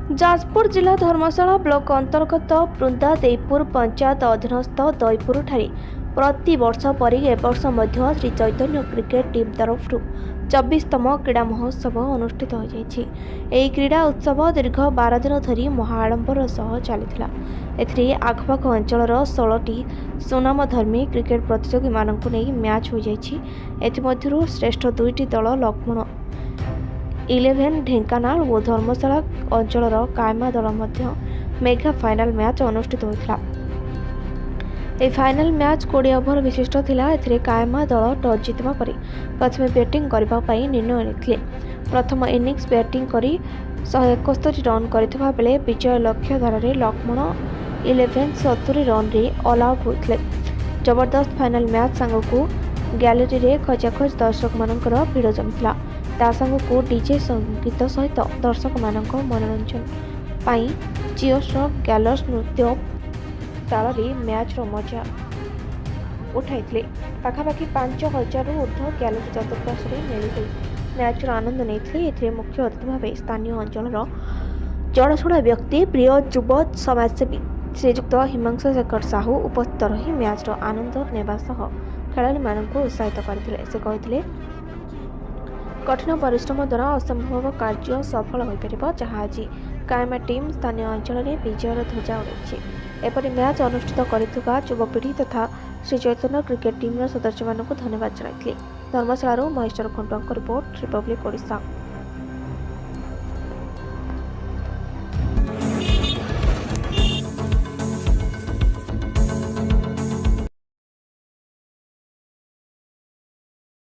ଯାଜପୁର ଜିଲ୍ଲା ଧର୍ମଶାଳା ବ୍ଲକ ଅନ୍ତର୍ଗତ ବୃନ୍ଦାଦେଇପୁର ପଞ୍ଚାୟତ ଅଧୀନସ୍ଥ ଦଇପୁରଠାରେ ପ୍ରତିବର୍ଷ ପରି ଏବର୍ଷ ମଧ୍ୟ ଶ୍ରୀ ଚୈତନ୍ୟ କ୍ରିକେଟ ଟିମ୍ ତରଫରୁ 24ତମ କ୍ରୀଡ଼ା ମହୋତ୍ସବ ଅନୁଷ୍ଠିତ ହୋଇଯାଇଛି। ଏହି କ୍ରୀଡ଼ା ଉତ୍ସବ ଦୀର୍ଘ 12 ଦିନ ଧରି ମହାଆଡ଼ମ୍ବର ସହ ଚାଲିଥିଲା। ଏଥିରେ ଆଖପାଖ ଅଞ୍ଚଳର 16ଟି ସୁନାମଧର୍ମୀ କ୍ରିକେଟ ପ୍ରତିଯୋଗୀମାନଙ୍କୁ ନେଇ ମ୍ୟାଚ୍ ହୋଇଯାଇଛି। ଏଥିମଧ୍ୟରୁ ଶ୍ରେଷ୍ଠ 2ଟି ଦଳ ଲକ୍ଷ୍ମଣ ଇଲେଭେନ୍ ଢେଙ୍କାନାଳ ଓ ଧର୍ମଶାଳା ଅଞ୍ଚଳର କାଏମା ଦଳ ମଧ୍ୟ ମେଗା ଫାଇନାଲ ମ୍ୟାଚ୍ ଅନୁଷ୍ଠିତ ହୋଇଥିଲା। ଏହି ଫାଇନାଲ ମ୍ୟାଚ୍ 20 ଓଭର ବିଶିଷ୍ଟ ଥିଲା। ଏଥିରେ କାଏମା ଦଳ ଟସ୍ ଜିତିବା ପରେ ପ୍ରଥମେ ବ୍ୟାଟିଂ କରିବା ପାଇଁ ନିର୍ଣ୍ଣୟ ନେଇଥିଲେ। ପ୍ରଥମ ଇନିଂସ ବ୍ୟାଟିଂ କରି 171 ରନ୍ କରିଥିବା ବେଳେ ବିଜୟ ଲକ୍ଷ୍ୟ ଧାରାରେ ଲକ୍ଷ୍ମଣ ଇଲେଭେନ୍ 70 ରନ୍ରେ ଅଲ୍ ଆଉଟ୍ ହୋଇଥିଲେ। ଜବରଦସ୍ତ ଫାଇନାଲ ମ୍ୟାଚ୍ ସାଙ୍ଗକୁ ଗ୍ୟାଲେରୀରେ ଖଚାଖଚ ଦର୍ଶକମାନଙ୍କର ଭିଡ଼ ଜମିଥିଲା। ତା ସାଙ୍ଗକୁ ଡିଜେ ସଙ୍ଗୀତ ସହିତ ଦର୍ଶକମାନଙ୍କ ମନୋରଞ୍ଜନ ପାଇଁ ଚିୟର୍ସ, ଗ୍ୟାଲର୍ସ ନୃତ୍ୟ ତାଳରେ ମ୍ୟାଚ୍ର ମଜା ଉଠାଇଥିଲେ। ପାଖାପାଖି 5000ରୁ ଉର୍ଦ୍ଧ୍ୱ ଗ୍ୟାଲେରୀ ଚତୁଃପାର୍ଶ୍ୱରେ ମେଳି ହୋଇ ମ୍ୟାଚ୍ର ଆନନ୍ଦ ନେଇଥିଲେ। ଏଥିରେ ମୁଖ୍ୟ ଅତିଥି ଭାବେ ସ୍ଥାନୀୟ ଅଞ୍ଚଳର ଜଣାଶୁଣା ବ୍ୟକ୍ତି, ପ୍ରିୟ ଯୁବ ସମାଜସେବୀ ଶ୍ରୀଯୁକ୍ତ ହିମାଂଶୁ ଶେଖର ସାହୁ ଉପସ୍ଥିତ ରହି ମ୍ୟାଚ୍ର ଆନନ୍ଦ ନେବା ସହ ଖେଳାଳିମାନଙ୍କୁ ଉତ୍ସାହିତ କରିଥିଲେ। ସେ କହିଥିଲେ, କଠିନ ପରିଶ୍ରମ ଦ୍ୱାରା ଅସମ୍ଭବ କାର୍ଯ୍ୟ ସଫଳ ହୋଇପାରିବ, ଯାହା ଆଜି କାଏମା ଟିମ୍ ସ୍ଥାନୀୟ ଅଞ୍ଚଳରେ ବିଜୟର ଧ୍ୱଜା ଉଡ଼ାଇଛି। ଏପରି ମ୍ୟାଚ୍ ଅନୁଷ୍ଠିତ କରିଥିବା ଯୁବପିଢ଼ି ତଥା ଶ୍ରୀ ଚୈତନ୍ୟ କ୍ରିକେଟ ଟିମ୍ର ସଦସ୍ୟମାନଙ୍କୁ ଧନ୍ୟବାଦ ଜଣାଇଥିଲେ। ଧର୍ମଶାଳାରୁ ମହେଶ୍ୱର ଖଣ୍ଟୁଆଙ୍କ ରିପୋର୍ଟ, ରିପବ୍ଲିକ ଓଡ଼ିଶା।